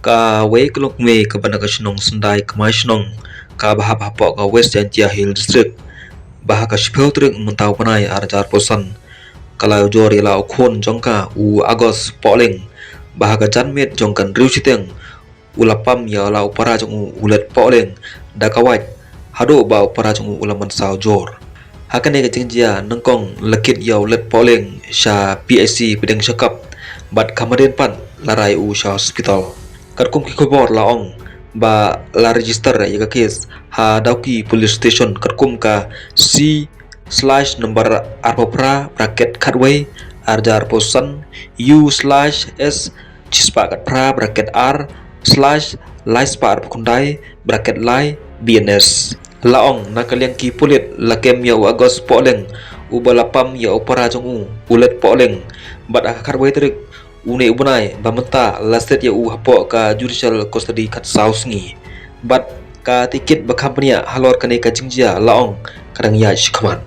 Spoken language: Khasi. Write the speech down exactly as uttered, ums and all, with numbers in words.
Kawei ka longkmie kaba na ka shnong Sendai Kmai Shnong, kaba hap hapoh ka West Jaintia Hills District, ba ha ka shiphew tarik mynta u bnai ar hajar arphew san, ka la ujor ïa la u khun jong ka u August Pohleng, ba ha ka janmiet jong ka hynriew shiteng u la pam ïa la u para jong u u Let Pohleng da ka wait, haduh ba u para jong u u la mynsaw jur. Ha kane ka jingjia nyngkong la kit ïa u Let Pohleng sha P H C Pdeng Shakap, bad ka madan pat la rai u sha hospital. Katkum ki khubor la ong ba la register ïa ka case ha Dawki Police Station katkum ka C slash number arphew phra bracket khatwei ar hajar arphew san, U slash S shispah khatphra bracket ar slash lai spah arphew khyndai bracket lai B N S. La ong na ka liang ki pulit la kem ïa u August Pohleng, uba la pam ïa u para jong u u Let Pohleng, bad ha ka khatwei tarik une u bnai ba mynta la set ïa u hapoh ka judicial custody khatsaw sngi, bad ka tohkit ba kham bniah halor kane ka jingjia la ong ka dang ïaid shakhmat.